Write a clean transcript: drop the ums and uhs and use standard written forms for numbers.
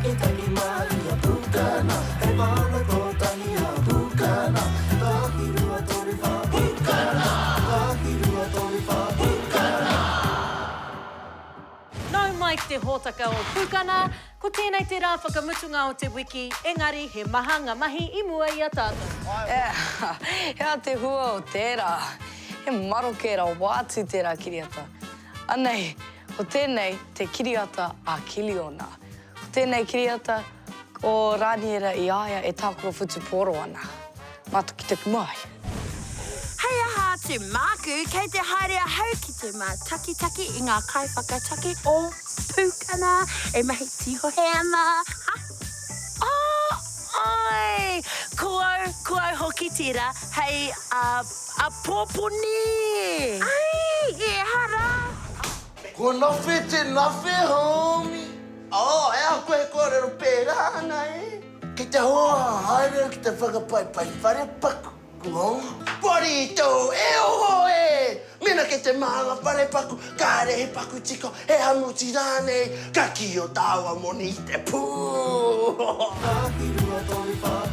Mātakitaki Maria Pukana He mana kotahi a Pukana Tahi rua toru wha Pukana Tahi rua toru wha Pukana. Nau mai ki te hōtaka o Pukana, ko tēnei te rā whakamutunga o te wiki, engari he maha ngā mahi i mua i a tātou. He aha te hua o tērā? He maroke rawa atu tērā kiriata. Anei, ko tēnei te kiriata a Kiliona. Ko tēnei kiriata o Rāniera i a ia e tākaro whutupōro ana. Mātakitaki mai. Hei aha atu māku, kei te haere ahau ki te mātakitaki i ngā kaiwhakataki o Pūkana e mahi tīhohe ana. Ha! Oh, oi! Ko au, ko au hoki tērā hei āpōpō nē! Ai, ehara! Ko Nawhe te nawhe, homie. Oh, e aha koe e kōrero pērā ana, e? Kei te hoa haere au ki te whakapaipai whare paku, homie. Porito, e oho e! Mēnā kei te mānga whare paku, kāre he paku tiko, he hamuti rānei, ka kī o tāua moni i te pū. Tahi rua toru wha.